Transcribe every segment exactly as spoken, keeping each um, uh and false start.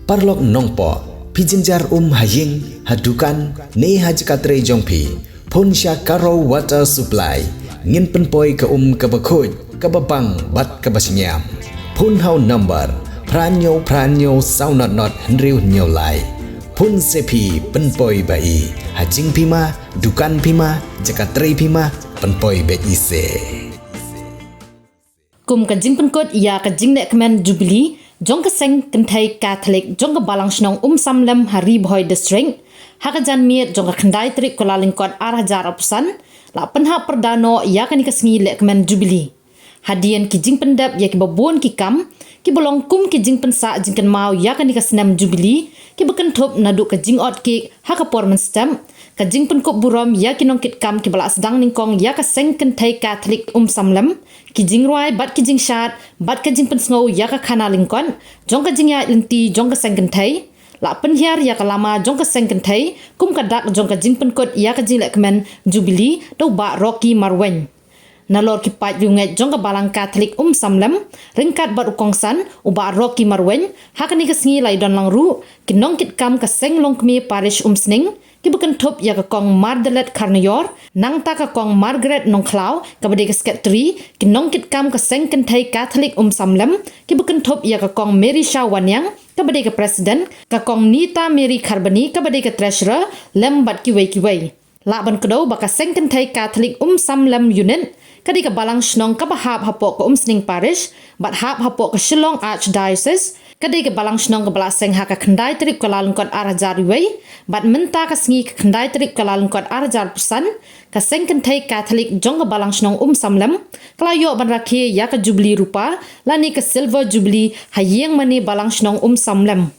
Paralok nongpoh, phi jynjar um ha ïing, ha dukan, ne ha jaka trei jong phi, phone sha Karo Water Supply. Ngin pynpoi ka um kaba khuid, kaba bang bad kaba shngiam. Phone ha u number phra hynñiew phra hynñiew saw not not hynriew hynñiew lai. Phone se phi pynpoi ba i, ha jingphi ma, dukan phi ma, jaka trei phi ma, pynpoi beit i se. Kum ka jingpynkut ïa ka jinglehkmen Jubilee jong ka seng kynthei Katholik jong ka Balang Shnong Umsamlem ha Ri Bhoi District, ha ka janmiet jong ka khyndai tarik Kyllalyngkot ar hajar arphew san, la pynhap pyrda noh ïa kane ka sngi lehkmen Jubilee. Hadien ki jingpyndep ïa kiba bun ki kam, kiba long kum ki jingpynsah jingkynmaw ïa kane ka snem Jubilee, kiba kynthup naduh ka jingot cake ha ka por mynstep, ka jingpynkup burom ïa ki nongkitkam kiba la sdang nyngkong ïa ka seng kynthei Katholik Umsamlem, ki jingrwai bad ki jingshad, bad ka jingpynsngew ïa ka khana lyngkot jong ka jingïaid lynti jong ka seng kynthei, la pynhiar ïa ka lama jong ka seng kynthei kum ka dak jong ka jingpynkut ïa ka jinglehkmen Jubilee da u Bah Rocky Marwein. Nalor ki paid riewngeit jong ka Balang Katholik Umsamlem, ryngkat bad u kongsan, u Bah Rocky Marwein, ha kane ka sngi la ïadon lang ruh ki nongkitkam ka seng longkmie Parish Umsning, kiba kynthup ïa ka Kong Mardalet Kharnaior, nangta ka Kong Margaret Nongkhlaw, kaba dei ka Secretary, ki nongkitkam ka seng kynthei Katholik Umsamlem, kiba kynthup ïa ka Kong Mary Shaw Wanniang, kaba dei ka President, ka Kong Nita Mary Kharbani, kaba dei ka Treasurer, lem bad kiwei kiwei. Lah ban kdew ba ka seng kynthei Katholik Umsamlem Unit, ka dei ka Balang Shnong kaba hap hapoh ka Umsning Parish, bad hap hapoh ka Shillong Archdiocese, ka dei ka Balang Shnong kaba la seng ha ka khyndai tarik Kyllalyngkot ar hajar wei, bad mynta ka sngi ka khyndai tarik Kyllalyngkot ar hajar arphew san, ka seng kynthei Katholik jong ka Balang Shnong Umsamlem, ka la ïoh ban rakhe ïa ka Jubilee Rupa, lane ka Silver Jubilee ha ïing mane Balang Shnong Umsamlem.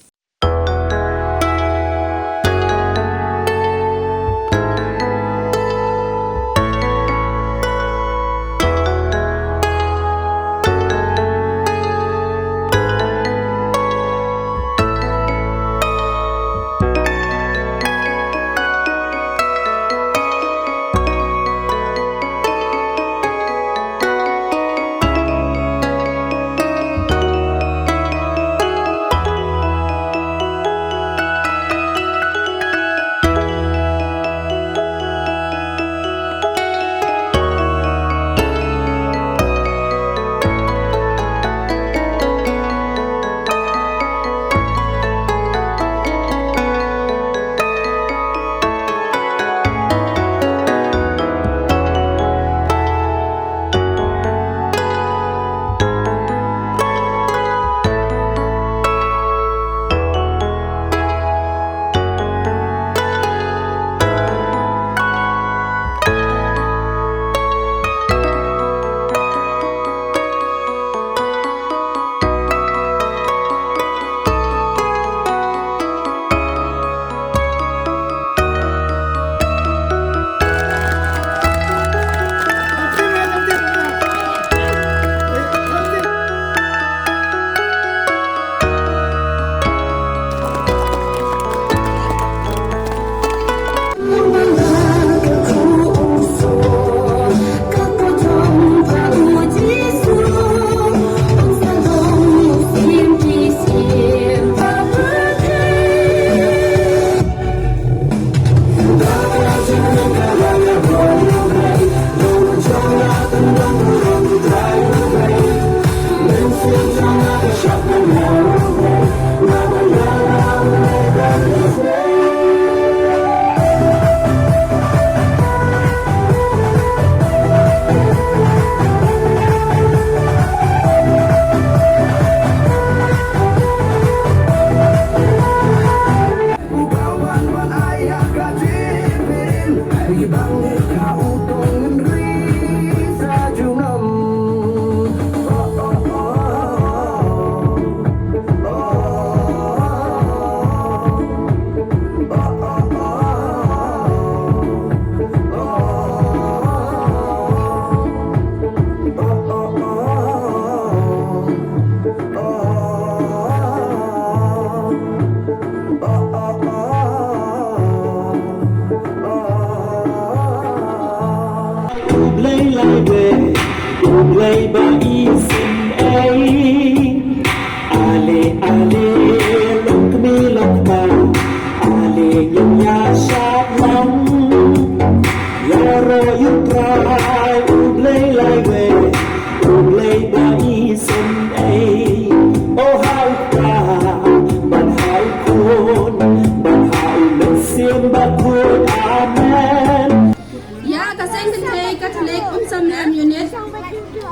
Unit,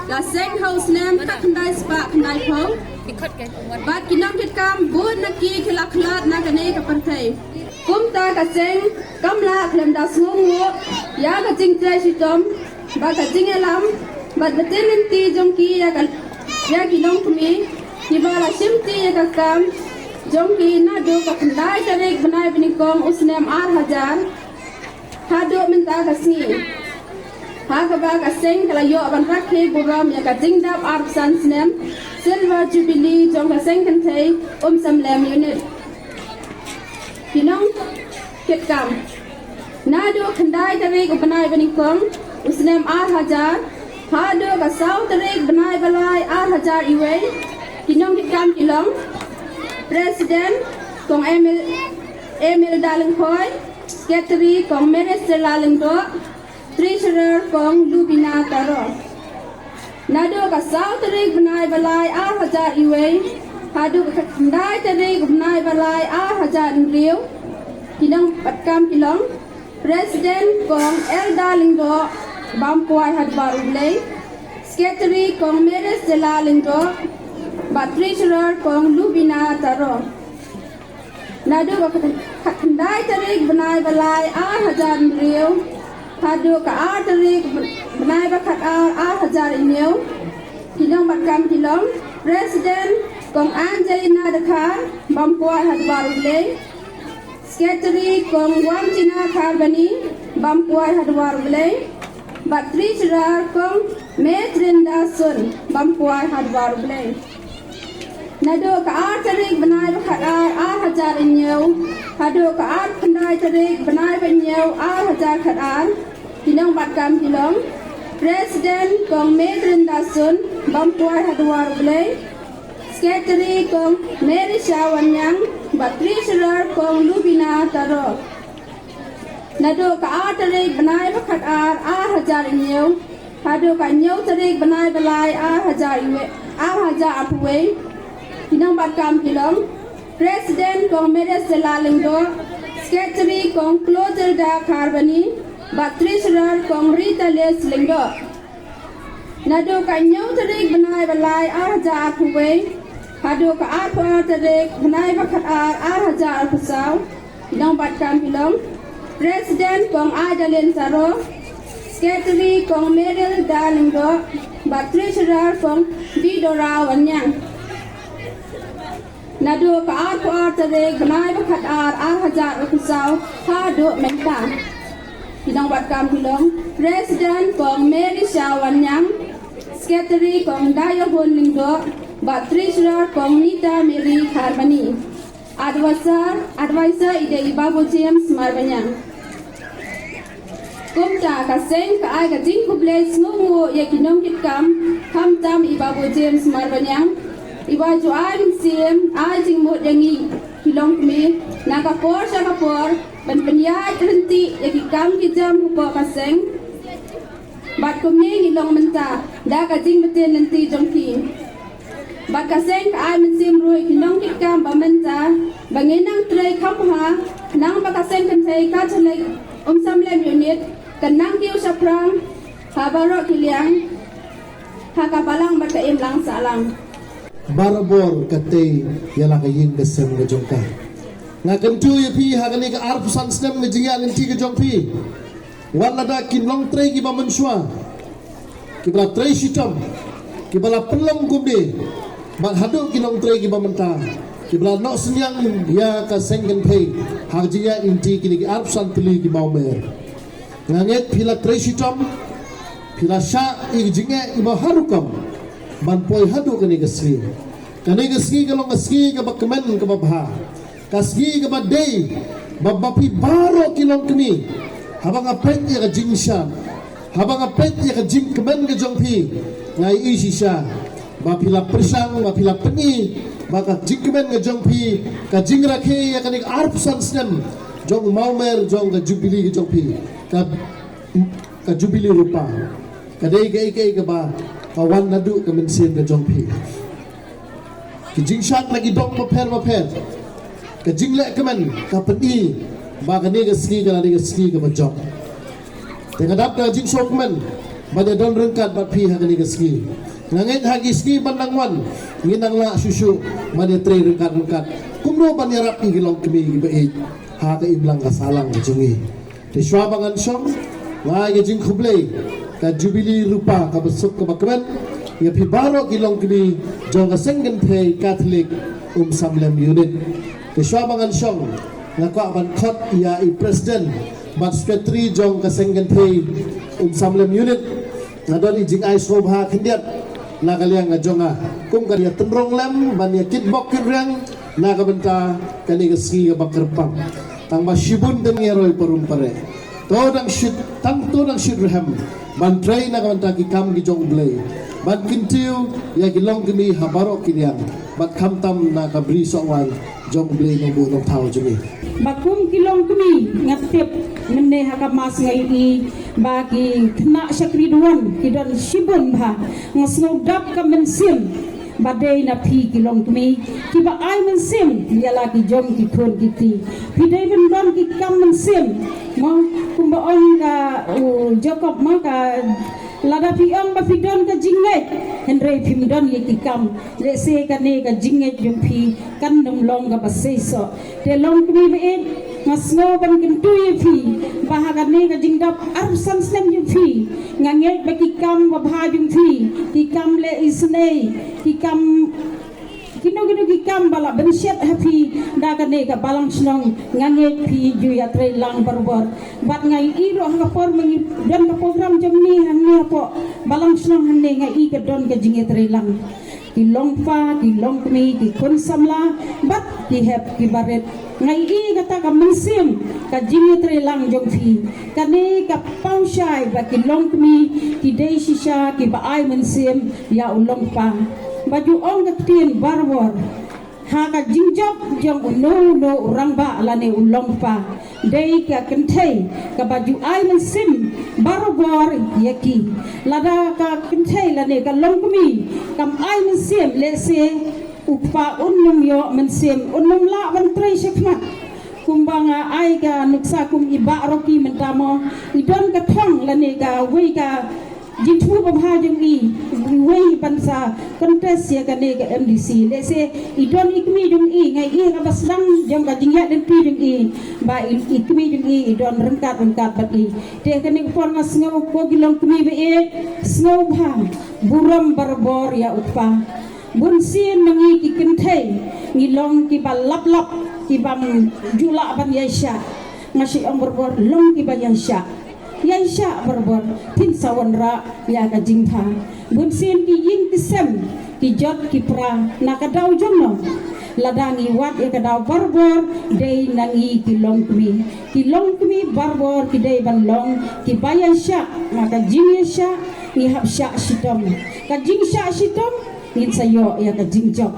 la seng ha u snem khatkhyndai spah khyndaiphew. Bad ki nongkitkam bun na ki ki la khlad na kane ka pyrthei. Kumta ka seng kam lah khlem da sngewnguh ïa ka jingtrei shitom bad ka jingïalam bad ka jingïalam jong ki ïa ka, ïa ki longkmie kiba la shimti ïa ka kam jong ki naduh ka khyndai tarik bnai banyngkong u snem ar hajar haduh mynta ka sngi. Ha kaba ka seng ka la ïoh ban rakhe burom ïa ka jingdap arphew san snem Silver Jubilee jong ka seng kynthei Umsawlem Unit. Ki nongkitkam, naduh khyndai tarik u bnai banyngkong u snem ar hajar haduh ka saw tarik bnai balai ar hajar iwei, ki nongkitkam ki long: President Kong Emil, Emil Dalengkhoi, Secretary Kong Mary Stella Lyngdoh, Treasurer Kong Lubina Taro. Naduh ka saw tarik bnai balai ar hajar iwei haduh ka khyndai tarik bnai balai ar hajar hynriew, ki nongbat kam ki long: President Kong Elda Lyngdoh, bam kwai ha dwar U Blei, Secretary Kong Mary Stella Lyngdoh, bad Treasurer Kong Lubina Taro. Naduh ka khyndai tarik bnai balai ar hajar hynriew haduh ka ar tarik bnai bakhatar ar hajar hynñiew, ki nongbat kam ki long: President Kong Angelina Dkhar, bam kwai ha dwar U Blei, Secretary Kong Wanjina Kharbani, bam kwai ha dwar U Blei, bad Treasurer Kong Metrinda Sun, bam kwai ha dwar U Blei. Naduh ka ar tarik bnai bakhatar ar hajar hynñiew haduh ka ar khyndai tarik bnai bahynñiew ar hajar khatar, ki nongbat kam ki long: President Kong Metrinda Sun, bam kwai ha dwar U Blei, Secretary Kong Mary Shah Wanniang, bad Treasurer Kong Lubina Taro. Naduh ka ar tarik bnai bakhatar ar hajar hynñiew haduh ka hynñiew tarik bnai balai ar hajar iwei, ar hajar arphew wei, ki nongbat kam ki long: President Kong Mary Stella Lyngdoh, Secretary Kong Clotilda Kharbani, bad Treasurer Kong Rita Les Lyngdoh. Naduh ka hynñiew tarik bnai balai ar hajar arphew wei haduh ka arphew ar tarik bnai bakhatar ar hajar arphew saw, ki nongbat kam ki long: President Kong Idalin Taro, Secretary Kong Meryl Da Lyngdoh, bad Treasurer Kong Bidora Wanniang. Naduh ka arphew ar tarik bnai bakhatar ar hajar arphew saw haduh mynta, ki nongbat kam ki long: President Kong Mary Shah Wanniang, Secretary Kong Dayahun Lyngdoh, bad Treasurer Kong Nita Mary Kharbani. Advisor, advisor i dei i Babu James Marbaniang. Kumta ka seng ka ai ka jingkhublei sngewnguh ïa ki nongkitkam, khamtam i Babu James Marbaniang, iba ju ai mynsiem, ai jingmut ïa ngi ki longkmie na ka por sha ka por ban pynïaid ryntih ïa ki kam ki jam hapoh ka seng. Bad kumne ngi long mynta da ka jingbtin lynti jong ki. Bad ka seng ka ai mynsiem ruh ïa ki nongkitkam ba mynta ba ngin nang trei kham bha, khnang ba ka seng kynthei Katholik Umsawlem Unit kan nang kiew shaphrang ha baroh ki liang ha ka balang bad ka imlang sahlang. Barabor ka tei ïa la ka ïing ka sem ka jong ka. Nga kyntu ïa phi ha kane ka arphew san snem ka jingïaid lynti ka jong phi. Wat lada ki nongtrei kiba mynshuwa, kiba la trei shitom, kiba la pynlong kumne, bad haduh ki nongtrei kiba mynta, kiba la noh synñiang ïa ka seng kynthei ha ka jingïaid lynti kine ki arphew san tylli ki mawmer. Nga ngeit phi la trei shitom, phi la shah ïa ka jingeh iba har rukom ban poi haduh kane ka sngi. Kane ka sngi ka long ka sngi kaba kmen kaba bha. Ka sngi kaba dei ba, ba phi baroh ki longkmie, haba nga peit ïa ka jingshad, haba nga peit ïa ka jingkmen ka jong phi, nga ïohi shisha ba phi la pyrshang, ba phi la pyni ba ka jingkmen ka jong phi, ka jingrakhe ïa kane ka arphew san snem jong u mawmer jong ka Jubilee ka jong phi, ka, ka Jubilee Rupa. Ka dei kaei kaei kaba ka wan naduh ka mynsiem ka jong phi. Ki jingshad na ki dong bapher bapher, ka jingleh kmen ka pyni ba kane ka sngi ka la dei ka sngi kaba jop. Te nga dap da ka jingsngewkmen ban ïa don ryngkat bad phi ha kane ka sngi. Nga ngeit ha ki sngi ban nang wan ngin nang lah shuh shuh ban ïa trei ryngkat ryngkat kumno ban ïarap ïa ki longkmie kiba ïeit ha ka imlang ka sahlang ka jong ngi. Te shuwa ba ngan shong, nga ai ka jingkhublei ka Jubili Rupa kaba suk kaba kmen ïa phi baroh ki longkmie jong ka Seng Kynthei Catholic Umsamlem Unit. Te shuwa ba ngan shong, nga kwah ban khot ïa i President bad Secretary jong ka Seng Kynthei Umsamlem Unit. Nga don i jingai sngewbha khyndiat na ka liang ka jong nga kum ka ïa tynrong lem ban ïa kitbok kitrwiang na ka bynta kane ka sngi kaba kyrpang. Tang ba shibun dang ïa roi parum pare. To dang shit, tang to dang shit rhem ban trei na ka bynta ki kam ki jong U Blei, ban kyntiew ïa ki longkmie ha baroh ki liang bad khamtam na ka Bri Sohwaiñ jong U Blei Nongbuh Nongthaw jong ngi. Ba kum ki longkmie nga tip mynne ha ka mass nga ïohi ba ki khynnah shakri duwon ki don shibun bha. Nga sngewdap ka mynsiem ba dei na phi ki longkmie kiba ai mynsiem ïa la ki jong ki khun ki kti. Phi dei ban don ki kam mynsiem mo, kumba ong ka u Jakob mo, ka lada phi ong ba phi don ka jingngeit hynrei phim don ïa ki kam, lehse kane ka jingngeit jong phi kan ym long kaba seisoh. Te longkmie ba ïeit, nga sngew ban kyntu ïa phi ba ha kane ka jingdap arphew san snem jong phi, nga ngeit ba ki kam babha jong phi, ki kam leh isynei, ki kam kino kino ki kam ba la bynshet ha phi da kane ka balang shnong, nga ngeit phi ju ïa trei lang barabor. Bad nga ïohi ruh ha ka por ma ngi don ka program jong ngi hangne hapoh balang shnong hangne, nga ïohi ka don ka jingïatrei lang. Ki longpa, ki longkmie, ki khun samla bad ki hep ki barit, nga ïohi kata ka mynsiem ka jingïatrei lang jong phi. Kane ka paw shai ba ki longkmie ki dei shisha kiba ai mynsiem ïa u longpa. Ba ju ong ka ktien barabor, ha ka jingjop jong uno uno u rangbah lane u longpa, dei ka kynthei kaba ju ai mynsiem barabor ïa ki. Lada ka kynthei lane ka longkmie kam ai mynsiem, lehse u kpa un ym ïoh mynsiem, un ym lah ban trei shakhmat. Kumba nga ai ka nuksa kum i Bah Rocky mynta mo, i don ka thong lane kawei ka jingthmu babha jong i, iwei ban sa contest ïa kane ka M D C. Lehse i don i kmie jong i, nga ïohi ha kaba sdang jong ka jingïaid lynti jong i ba i, i kmie jong i i don ryngkat ryngkat bad i. Te kane ka por nga sngew ko ki longkmie ba ïeit, sngewbha burom barabor ïa u kpa. Bun sien ma ngi ki kynthei ngi long kiba lap lap, kibym ju lah ban ïaishah. Nga shu ong barabor, long kiba ïaishah. Ïaishah barabor, phin sa wanrah ïa ka jingbha. Bun sien ki ïing ki sem ki jot ki pra na ka daw jong no. Lada ngi wad ïa ka daw barabor, dei na ngi ki longkmie. Ki longkmie barabor ki dei ban long kiba ïaishah. Na ka jingïaishah ngi hap shah shitom. Ka jingshah shitom ngin sa ïoh ïa ka jingjop.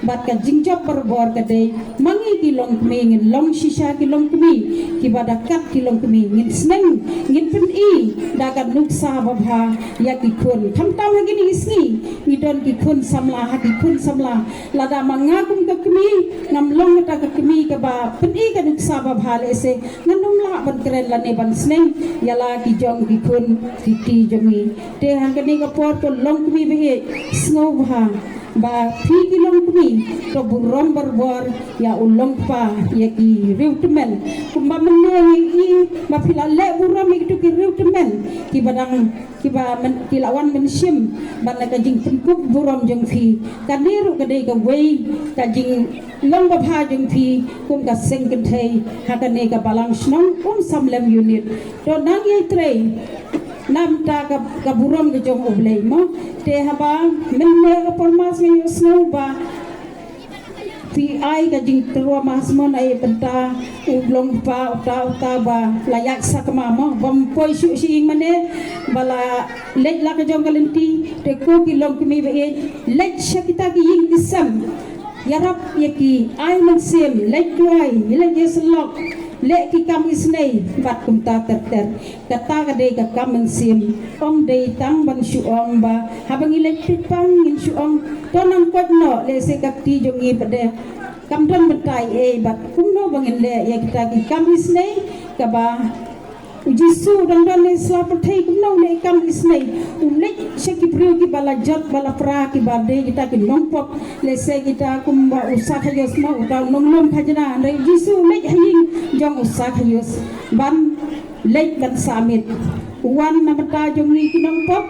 Bad ka jingjop barabor ka dei ma ngi ki longkmie ngin long shisha ki longkmie kiba da kat ki longkmie, ngin sneng, ngin pyni da ka nuksa babha ïa ki khun. Khamtam ha kine ki sngi ngi don ki khun samla, ha ki khun samla. Lada ma nga kum ka kmie ngam long kata ka kmie kaba pyni ka nuksa babha, lehse ngan ym lah ban kren lane ban sneng ïa la ki jong ki khun ki kti jong ngi. Te ha kane ka por ko longkmie ba ïeit, sngewbha ba phi ki longkmie to burom barabor ïa u longpa, ïa ki riewtymmen. Kumba mynne ngi ïohi ba phi la leh burom ïa kito ki riewtymmen kiba dang, kiba myn-, ki la wan mynsiem ban da ka jingpynkup burom jong phi. Kane ruh ka dei kawei ka jinglong babha jong phi kum ka seng kynthei ha kane ka balang shnong Umsamlem Unit. To nang ïai trei na bynta ka, ka burom ka jong U Blei mo. Te haba mynne ka por mass ngi ïohsngew ba phi ai ka jingtyrwa mass mo na bynta u longpa uta uta ba la ïaid sakma mo, bym poi shuh sha ïing mane, ba la leit la ka jong ka lynti. Te ko ki longkmie ba ïeit, leit sha kita ki ïing ki sem, ïarap ïa ki, ai mynsiem, leit duwai, leit ïasyllok, leh ki kam isynei bad kumta ter ter. Kata ka dei ka kam mynsiem. Ym dei tang ban shu ong ba haba ngi leit peit pang ngin shu ong to nang koit noh, lehse ka kti jong ngi pat de kam don bynta ei ei, bad kumno ba ngin leh ïa kita ki kam isynei kaba U Jisu u dang don ne sla pyrthei kumno ne kam isnei. U leit sha ki briew kiba la jot ba la pra kiba dei kita ki nongpop. Lehse kita kumba u Sakhaios ma uta u nonglum khajna. Hynrei u Jisu u leit ha ïing jong u Sakhaios ban leit ban submit. U wan na bynta jong ngi ki nongpop.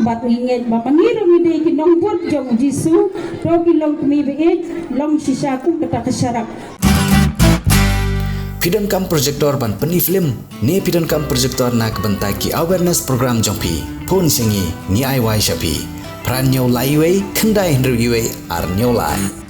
Bad ngi ngeit ba ma ngi ruh ngi dei ki nongbud jong u Jisu. To ki long kmie ba ïeit, long shisha kum kata ka sharak. Phi donkam projector ban pyni film ne phi donkam projector na ka bynta ki awareness program jong phi. Phone sha ngi, ngi ai wai sha phi. Phra hynñiew lai wei, khyndai hynriew wei, ar hynñiew lai.